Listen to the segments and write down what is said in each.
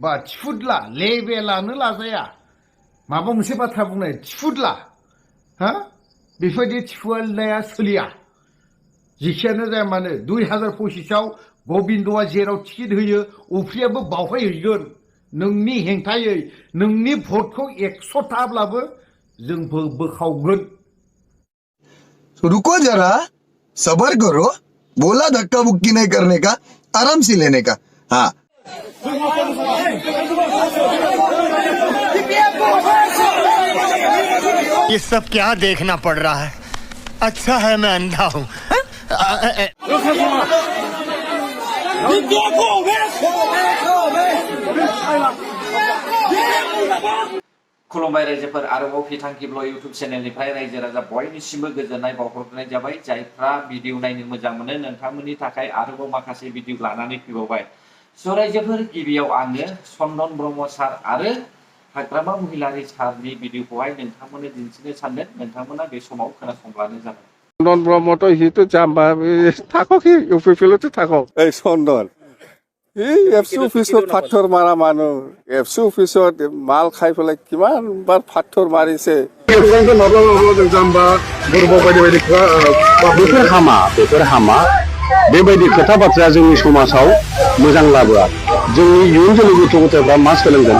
बा थिफुदला लेबेलानो लाजाया माबा मोनसे बाथ्रा बुंनाय थिफुदला हा बेफोरबायदि थिफुदलाया सोलिया जेखियानो जाया मानो 2025आव गबिन्दआ जेराव टिकेट होयो उफ्रियाबो बावहाय हैगोन नोंनि हेंथायै नोंनि भटखौ 100थाब्लाबो जों बोखावगोन। रुको जरा सबर करो बोला धक्का बुक्की नहीं करने का आराम से लेने का हाँ ये सब क्या देखना पड़ रहा है अच्छा है मैं अंधा हूँ खुलुमबाय रायजोफोर आरोबाव फिथांखि ब्लग इउट्युब चेनेलनिफ्राय रायजो राजा बयनिसिमबो गोजोननाय बावहरनाय जाबाय जायफ्रा भिडिअ नायनो मोजां मोनो नोंथांमोननि थाखाय आरोबाव माखासे भिडिअ लानानै फैबावबाय स' रायजोफोर गिबियाव आङो चन्दन ब्रह्म सार आरो हाग्रामा महिलारि सारनि भिडिअखौहाय नोंथांमोननो दिन्थिनो सानदों नोंथांमोना बे समाव खोनासंब्लानो जाबाय। चन्दन ब्रह्मथ' हिथ' जाम्बा थाखक हि इउपिपिएलथ' थाखक এই চন্দন এই এফচি অফিসত ফাথৰ মাৰা মানুহ এফচি অফিসত মাল খাই পেলাই কিমান বাৰ ফাথৰ মাৰিছে जाम्बा दुर्बल बायदि बायदि बेफोर हामा बेबायदि खोथा बाथ्राया जोंनि समाजाव मोजां लाबोआ जोंनि इयुन जोलै गथ' गथायफ्रा मा सोलोंगोन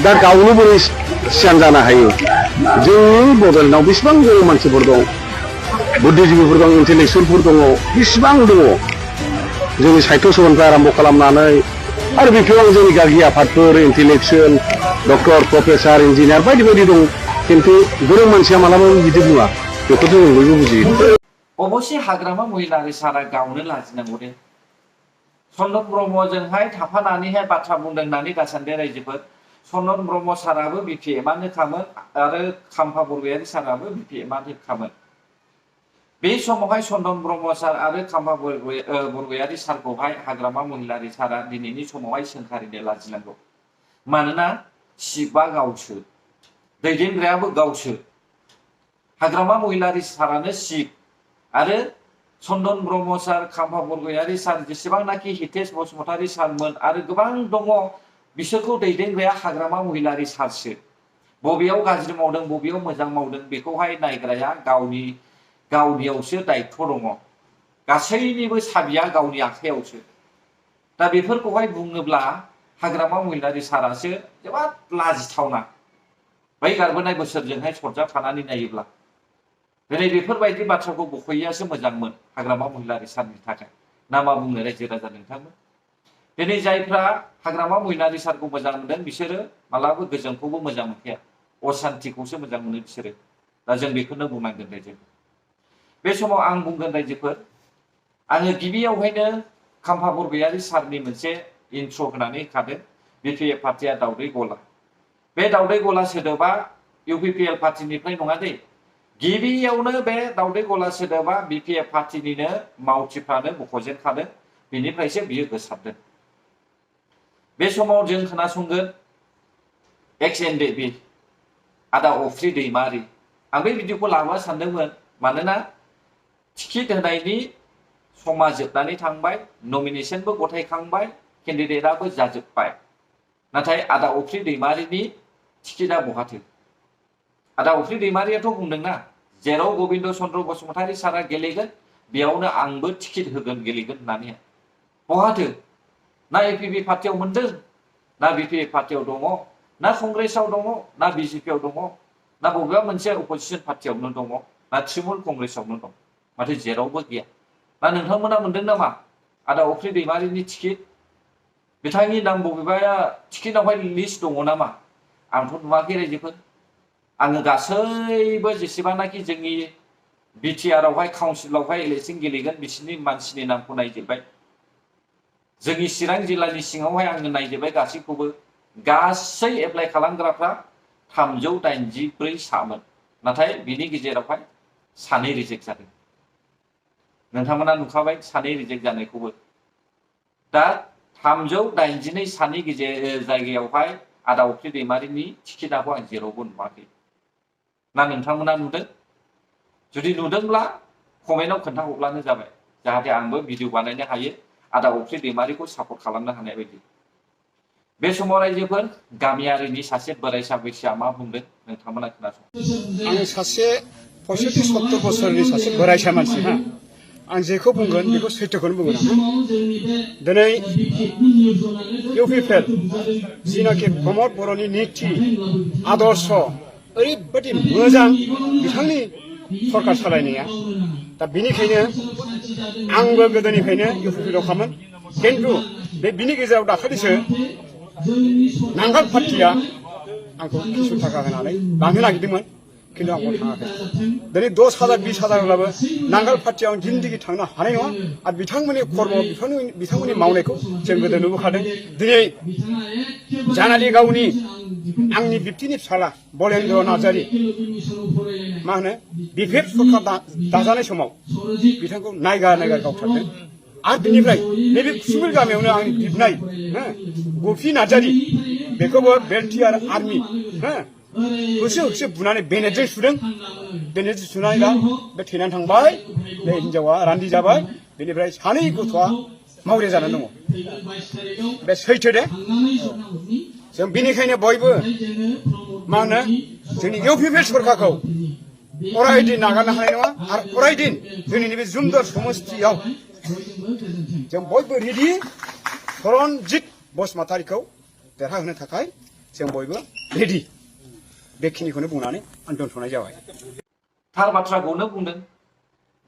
दा गावनो बोरै सियान जानो हायो जोंनि बड'लेण्डआव बेसेबां जों मानसिफोर दं बुद्धिजीबीफोर दं इन्टेलेक्सुवेलफोर दङ बेसेबां दङ जोंनि साहित्य सभानिफ्राय आरम्भ खालामनानै आरो बेफोराव जोंनि गागि आफादफोर इन्टेलेक्सुवेल डक्टर प्रफेसार इन्जिनियार बायदि बायदि दं खिन्थु गोरों मानसिया मालाबाबो बिदि बुङा बेखौथ' जों बयबो बुजियो। अबसे हाग्रामा महिलारि सारा गावनो लाजिनांगौ दे चन्दन ब्रह्मजोंहाय थाफानानैहाय बाथ्रा बुंदों होननानै दासान्दि रायजोफोर चन्दन ब्रह्म साराबो बिपिएमआनो खामोन आरो खाम्फा बरगयारि साराबो बिपिएमआनो खामोन। बे समावहाय चन्दन ब्रह्म सार आरो खाम्फा बरगयारि सारखौहाय हाग्रामा महिलारि सारा दिनैनि समावहाय सोंखारिनो लाजिनांगौ मानोना सिबआ गावसो दैदेनग्रायाबो गावसो हाग्रामा महिलारि सारानो सिब आरो चन्दन ब्रह्म सार खाम्फा बरगयारि सार जेसेबांनाखि हितेश बसुमतारी सारमोन आरो गोबां दङ बिसोरखौ दैदेनग्राया हाग्रामा महिलारि सारसो बबेयाव गाज्रि मावदों बबेयाव मोजां मावदों बेखौहाय नायग्राया गावनियावसो दायित्व दङ गासैनिबो साबिया गावनि आखायावसो दा बेफोरखौहाय बुङोब्ला हाग्रामा महिलारि सारासो जोबोद लाजिथावना बै गारबोनाय बोसोरजोंहाय सरजाबफानानै नायोब्ला दिनै बेफोरबायदि बाथ्राखौ बख'यैयासो मोजांमोन हाग्रामा महिलारि सारनि थाखाय ना मा बुंनो रायजो राजा नोंथांमोन दिनै जायफ्रा हाग्रामा महिलारि सारखौ मोजां मोनदों बिसोरो मालाबा गोजोनखौबो मोजां मोनखाया असान्तिखौसो मोजां मोनो बिसोरो दा जों बेखौनो बुंनांगोन रायजोफोर बे समाव आं बुंगोन रायजोफोर आङो गिबियावहायनो खाम्फा बरगयारि सारनि मोनसे इन्ट्र' होनानै होखादों बिपिएफ पार्टिया दावदै गला बे दावदै गला सोदोबा इउपिपिएल पार्टिनिफ्राय नङा दे गिबियावनो बे दावदै गला सोदोबा बिपिएफ पार्टिनिनो मावथिफ्रानो मख'जेनखादों बेनिफ्रायसो बियो गोसारदों। बे समाव जों खोनासंगोन एक्स एनडिपि आदा अफ्रि दैमारि आं बे भिडिअखौ लाबोनो सानदोंमोन मानोना टिकेट होनायनि समा जोबनानै थांबाय नमिनेसनबो गथायखांबाय केन्डिडेटआबो जाजोब्बाय नाथाय आदा अफ्रि दैमारिनि टिकेटआ बहाथो आदा अफ्रि दैमारियाथ' बुंदोंना जेराव गबिन्द चन्द्र बसुमतारी सारा गेलेगोन बेयावनो आंबो टिकेट होगोन गेलेगोन होननानै बहाथो ना एपिपि पार्टियाव मोनदों ना बिपिएफ पार्टियाव दङ ना कंग्रेसआव दङ ना बिजेपियाव दङ ना बबेबा मोनसे अपोजिसन पार्टियावनो दङ ना तृणमूल कंग्रेसआवनो दं माथो जेरावबो गैया ना नोंथांमोना मोनदों नामा आदा अफ्रि दैमारिनि टिकेट बिथांनि नाम बबेबा टिकेटआवहाय लिस्ट दङ नामा आंथ' नुवाखै रायजोफोर आङो गासैबो जेसेबांनाखि जोंनि बिटिआरआवहाय काउन्सिलावहाय इलेक्सन गेलेगोन बिसोरनि मानसिनि नामखौ नायजोब्बाय जोंनि चिरां जिल्लानि सिङावहाय आङो नायजोब्बाय गासैखौबो गासै एप्लाइ खालामग्राफ्रा 384 सामोन नाथाय बिनि गेजेरावहाय सानै रिजेक्ट जादों नोंथांमोना नुखाबाय सानै रिजेक्ट जानायखौबो दा 382 सानि जायगायावहाय आदा अफ्रि दैमारिनि टिकेटआखौ आं जेरावबो नुवाखै ना नोंथांमोना नुदों जुदि नुदोंब्ला कमेन्टआव खोन्थाहरब्लानो जाबाय जाहाथे आंबो भिडिअ बानायनो हायो आदा अफ्रि दैमारिखौ सापर्ट खालामनो हानाय बायदि बे समाव रायजोफोर गामियारिनि सासे बोराइसा बैसोआ मा बुंदों नोंथांमोना खोनासं। आं सासे 65-70 बोसोरनि सासे बोराइसा मानसि हा आं जेखौ बुंगोन बेखौ सैथोखौनो बुंगोन आं दिनै इउपिपिएल जिनाखि प्रमद बर'नि नीति आदर्श ओरैबायदि मोजां बिथांनि सरकार सालायनाया दा बेनिखायनो आंबो गोदोनिफ्रायनो इउपिपिएलआव खामोन खिन्थु बिनि गेजेराव दाखालिसो नांगाल पार्टिया आंखौ किसु थाखा होनानै लांनो नागिरदोंमोन खिन्थु आं थाङाखै दिनै 10,000 20,000ब्लाबो नांगाल पार्टियाव आं जिन्दगि थांनो हानाय नङा आरो बिथांमोननि कर्म बिथांमोननि मावनायखौ जों गोदो नुबोखादों दिनै जानालि गावनि आंनि बिबथिनि फिसाला बलेन्द्र नार्जारि मा होनो बिपिएफ सरकार दाजानाय समाव बिथांखौ नायगार गावथारदों आरो बिनिफ्राय नैबे कुसुबिल गामियावनो आंनि बिबनाय गफि नार्जारि बेखौबो बेल्टियार आर्मि होसो बुनानै बेनेटजों सुदों बेनेटजों सुनानै दा बे थैनानै थांबाय बे हिनजावा रान्दि जाबाय बेनिफ्राय सानै गथ'आ मावरिया जानानै दङ बे सैथो दे जों बेनिखायनो बयबो मा होनो जोंनि इउपिपिएल सरकारखौ अरायदिन नागारनो हानाय नङा आरो अरायदिन जोंनि नैबे जुमदर समस्तियाव जों बयबो रेडि सरनजित बसुमतारीखौ देरहाहोनो थाखाय जों बयबो रेडि बेखिनिखौनो बुंनानै आं दोनथ'नाय जाबाय। थार बाथ्राखौनो बुंदों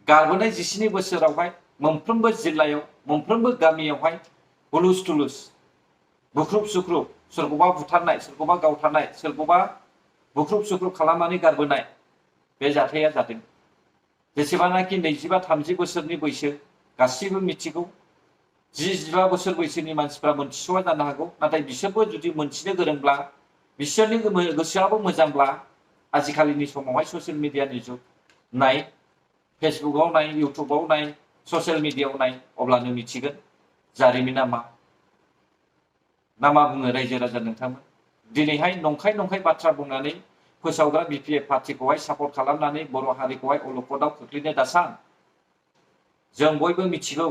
गारबोनाय 19 बोसोरावहाय मोनफ्रोमबो जिल्लायाव मोनफ्रोमबो गामियावहाय हुलुस थुलुस बुख्रुब सुख्रुब सोरखौबा बुथारनाय सोरखौबा गावथारनाय सोरखौबा बुख्रुब सुख्रुब खालामनानै गारबोनाय बे जाथाया जादों। जेसेबांनाखि 25-30 बोसोरनि बैसो गासिबो मिथिगौ 10-15 बोसोर बैसोनि मानसिफ्रा मोनथिस'वा जानो हागौ नाथाय बिसोरबो जुदि मोनथिनो गोरोंब्ला बिसोरनि गोसोआबो मोजांब्ला आजिखालिनि समावहाय ससियेल मिडियानि जुग नाय फेसबुकआव नाय इउटुबाव नाय ससियेल मिडियाआव नाय अब्लानो मिथिगोन जारिमिना मा बुङो रायजो राजा नोंथांमोन दिनैहाय नंखाय बाथ्रा बुंनानै फोसावग्रा बिपिएफ पार्टिखौहाय सापर्ट खालामनानै बर' हारिखौहाय अलखदाव खोख्लैनो दासान जों बयबो मिथिगौ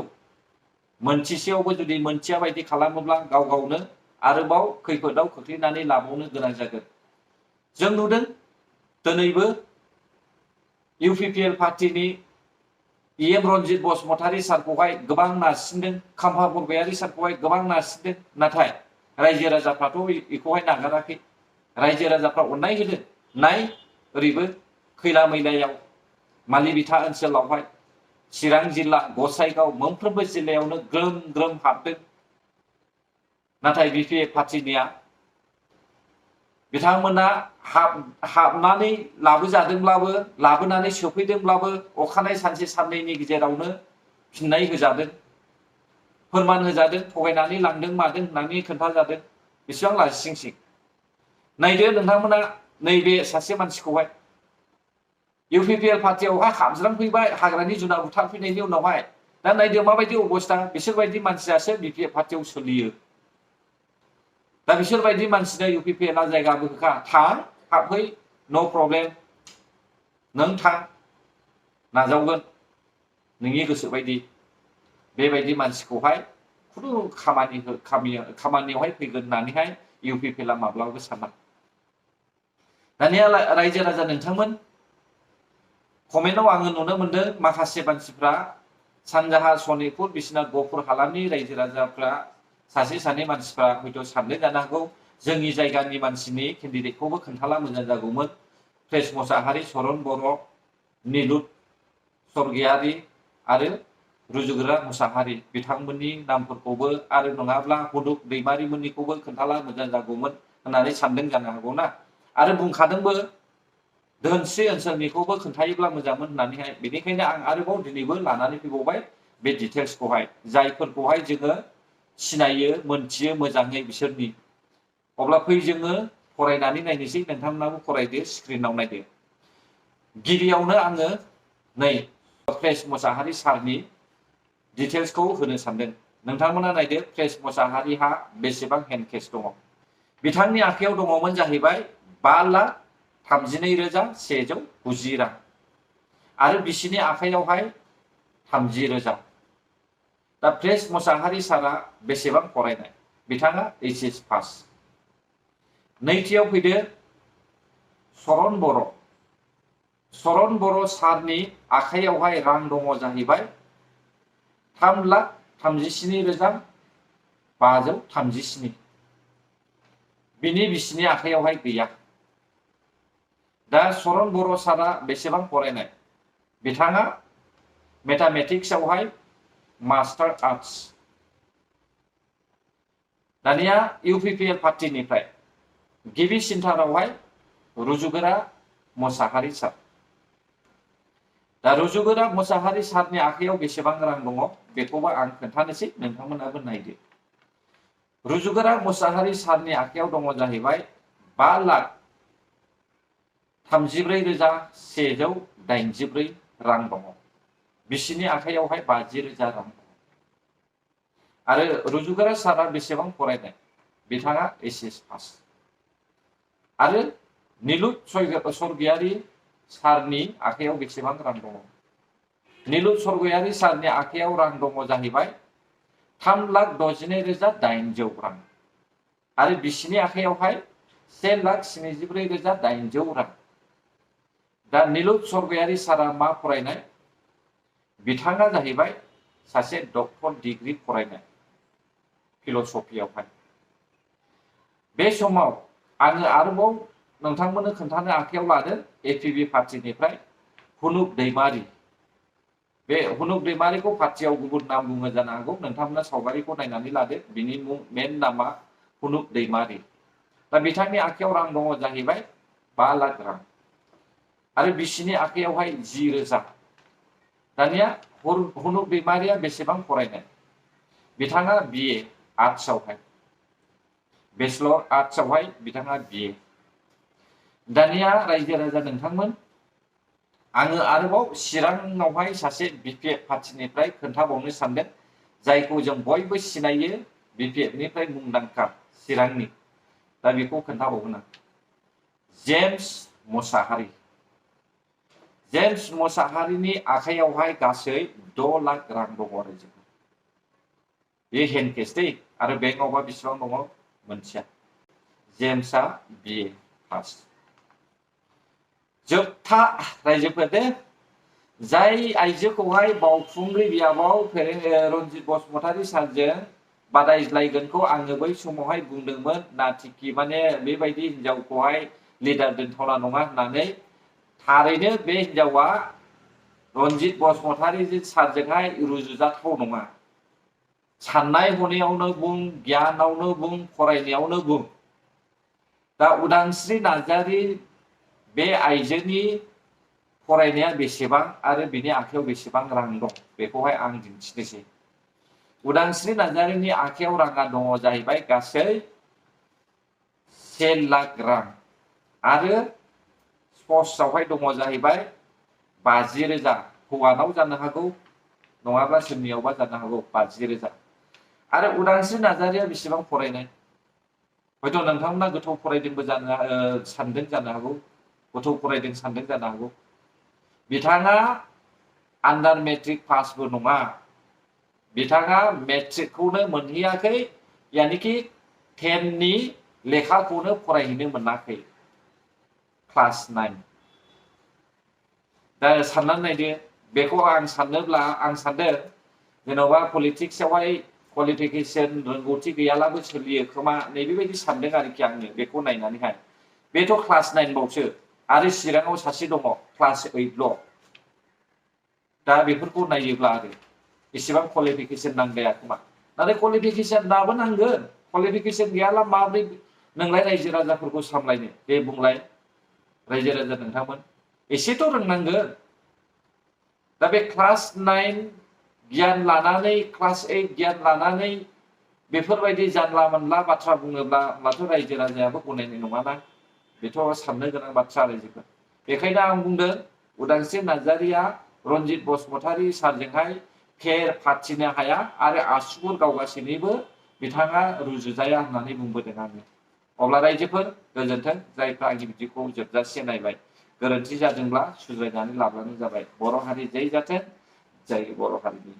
मोनथिसेयावबो जुदि मोनथिया बायदि खालामोब्ला गाव गावनो आरोबाव खैफोदाव खोख्लैनानै लाबावनो गोनां जागोन। जों नुदों दिनैबो इउपिपिएल पार्टिनि इएम रन्जित बसुमतारी सारखौहाय गोबां नारसिनदों खाम्फा बरगयारी सारखौहाय गोबां नारसिनदों नाथाय रायजो राजाफ्राथ' बेखौहाय नागाराखै रायजो राजाफ्रा अननाय होदों नाय ओरैबो खैला मैलायाव मालिबिथा ओनसोलावहाय चिरां जिल्ला गसाइगाव मोनफ्रोमबो जिल्लायावनो ग्रोम ग्रोम हाबदों नाथाय बिपिएफ पार्टिनिया बिथांमोना हाबनानै लाबोनानै सोफैदोंब्लाबो अखानाय सानसे साननैनि गेजेरावनो फिननाय होजादों फोरमान होजादों थगायनानै लांदों मादों होननानै खोन्थाजादों बेसेबां लाजिसिंसिं नायदो नोंथांमोना नैबे सासे मानसिखौहाय इउपिपिएल पार्टियावहाय हाबज्रांफैबाय हाग्रानि जुनार बुथारफैनायनि उनावहाय दा नायदो माबायदि अबस्था बिसोरबायदि मानसियासो बिपिएफ पार्टियाव सोलियो दा बिसोरबायदि मानसिनो इउपिपिएलआ जायगाबो होखा थां हाबफै नो प्रब्लेम नों थां नाजावगोन नोंनि गोसो बायदि बेबायदि मानसिखौहाय खुनु खामानियावहाय फैगोन होननानैहाय इउपिपिएलआ माब्लाबाबो साना दानिया रायजो राजा नोंथांमोन कमेन्टआव आङो नुनो मोनदों माखासे मानसिफ्रा सानजाहा सनितपुर बिश्वनाथ गहपुर हालामनि रायजो राजाफ्रा सासे सानै मानसिफ्रा हयथ' सानदों जानो हागौ जोंनि जायगानि मानसिनि केन्डिडेटखौबो खोन्थाला मोजां जागौमोन प्रेस मोसाहारि सरन बर' निलुत स्वर्गियारि आरो रुजुगोरा मोसाहारि बिथांमोननि नामफोरखौबो आरो नङाब्ला हुदुक दैमारिमोननिखौबो खोन्थाला मोजां जागौमोन होननानै सानदों जानो हागौ ना आरो बुंखादोंबो धोनस्रि ओनसोलनिखौबो खोन्थायोब्ला मोजांमोन होननानैहाय बेनिखायनो आं आरोबाव दिनैबो लानानै फैबावबाय बे डिटेल्सखौहाय जायफोरखौहाय जोङो सिनायो मोनथियो मोजाङै बिसोरनि अब्ला फै जोङो फरायनानै नायनोसै नोंथांमोनाबो फरायदो स्क्रिनाव नायदो गिबियावनो आङो नै प्रेस मोसाहारि सारनि डिटेल्सखौ होनो सानदों नोंथांमोना नायदो प्रेस मोसाहारिहा बेसेबां हेन्ड केस दङ बिथांनि आखायाव दङमोन जाहैबाय 5,32,190 रां आरो बिसिनि आखायावहाय 30,000 दा प्रेस मोसाहारि सारा बेसेबां फरायनाय बिथाङा HS पास। नैथियाव फैदो सरन बर'। सरन बर' सारनि आखाइयावहाय रां दङ जाहैबाय 3,37,537। बिनि बिसिनि आखाइयावहाय गैया। दा सरन बर' सारा बेसेबां फरायनाय? बिथाङा मेथामेटिक्सआवहाय मास्टार आर्ट्स। दानिया UPPL पार्टीनिफ्राय गिबि सिनथारावहाय रुजुगोरा मोसाहारि सार। दा रुजुगोरा मोसाहारि सारनि आखाइयाव बेसेबां रां दङ बेखौबो आं खोन्थानोसै, नोंथांमोनाबो नायदो। रुजुगोरा मोसाहारि सारनि आखाइयाव दङ जाहैबाय 5,34,184 रां दङ। बिसिनि आखाइयावहाय 50,000 रां दङ। आरो रुजुगोरा सारा बेसेबां फरायनाय? बिथाङा HS पास। आरो निलुत स्वर्गियारि सारनि आखाइयाव बेसेबां रां दङ? निलुत स्वर्गियारि सारनि आखाइयाव रां दङ जाहैबाय 3,62,800 रां। आरो बिसिनि आखाइयावहाय 1,74,800 रां। दा निलुत स्वर्गियारि सारा मा फरायनाय? बिथाङा जाहैबाय सासे डक्टर डिग्री फरायनाय फिल'सफियावहाय। बे समाव आङो आरोबाव नोंथांमोननो खोन्थानो आखायाव लादों APB पार्टीनिफ्राय हुनुक दैमारि। बे हुनुक दैमारिखौ पार्टीयाव गुबुन नाम बुङो जानो हागौ, नोंथांमोना सावगारिखौ नायनानै लादो। बिनि मेन नामा हुनुक दैमारि। दा बिथांनि आखायाव रां दङ जाहैबाय 5 लाख रां। आरो बिसिनि आखायावहाय 10,000। दानिया हुनुक दैमारिया बेसेबां फरायनाय? बिथाङा BA आर्ट्सआवहाय, बेचलर आर्ट्सआवहाय बिथाङा BA। दानिया रायजो राजा नोंथांमोन, आङो आरोबाव चिराङावहाय सासे BPF पार्टीनिफ्राय खोन्थाबावनो सानदों, जायखौ जों बयबो सिनायो, BPFनिफ्राय मुंदांखा चिरांनि। दा बेखौ खोन्थाबावगोन आं। जेम्स मोसाहारि। जेम्स मोसाहारिनि आखाइयावहाय गासै 6 लाख रां दङ आरो जों। बे हेन्ड केस दै। आरो बेंकआवबा बेसेबां दङ मोनथिया। जेम्सआ BA पास। जोबथा रायजोफोर दे, जाय आइजोखौहाय बावखुंग्रि बियाबाव रनजित बसुमतारी सारजों बादायज्लायगोनखौ आङो बै समावहाय बुंदोंमोन, नाथिकी माने बेबायदि हिनजावखौहाय लिडार दोनथावना नङा होननानै। थारैनो बे हिनजावा रनजित बसुमतारी सारजोंहाय रुजुजाथाव नङा। साननाय हनायावनो बुं, गियानावनो बुं, फरायनायावनो बुं। दा उदांस्रि नार्जारी बे आइजोनि फरायनाया बेसेबां आरो बिनि आखायाव बेसेबां रां दं बेखौहाय आं दिन्थिनोसै। उदांस्रि नार्जारीनि आखायाव राङा दङ जाहैबाय गासै 1 लाख रां। आरो स्पर्ट्सआवहाय दङ जाहैबाय 50,000। हौवानाव जानो हागौ, नङाब्ला सोरनियावबा जानो हागौ 50,000। आरो उदांस्रि नार्जारीया बेसेबां फरायनाय? हयथ' नोंथांमोना गोथौ फरायदोंबो सानदों जानो हागौ, गोथौ फरायदों सानदों जानो हागौ। बिथाङा आन्डार मेट्रिक पासबो नङा। बिथाङा मेट्रिकखौनो मोनहैयाखै, यानिखि 10नि लेखाखौनो फरायहैनो मोनाखै। क्लास 9। दा साननानै नायदो, बेखौ आं सानदों जेन'बा पलिटिक्सआवहाय क्वालिफिकेसन रोंगौथि गैयालाबो सोलियो खोमा, नैबेबायदि सानदों आरोखि आङो बेखौ नायनानैहाय। बेथ' क्लास 9 बावसो। आरो चिराङाव सासे दङ क्लास 8ल'। दा बेफोरखौ नायोब्ला आरो एसेबां क्वालिफिकेसन नांलाया खोमा। नाथाय क्वालिफिकेसन दाबो नांगोन। क्वालिफिकेसन गैयाला माब्रै नोंलाय रायजो राजाफोरखौ सामलायनो? दे बुंलाय रायजो राजा नोंथांमोन, एसेथ' रोंनांगोन। दा बे क्लास 9 गियान लानानै, क्लास 8 गियान लानानै बेफोरबायदि जानला मोनला बाथ्रा बुङोब्ला होमब्लाथ' रायजो राजायाबो गनायनाय नङाना। बेथ' साननो गोनां बाथ्रा रायजोफोर। बेखायनो आं बुंदों, उदांस्रि नार्जारीया रनजित बसुमतारी सारजोंहाय फेर फाथिनो हाया आरो आसुगुर गावगासिनोबो बिथाङा रुजुजाया होननानै बुंबोदों आङो। अब्ला रायजोफोर गोजोन्थों, जायफ्रा आंनि बिदिखौ जोबजासे नायबाय। गोरोन्थि जादोंब्ला सुद्रायनानै लाब्लानो जाबाय। बर' हारि जै जाथों, जय बर' हारिनि।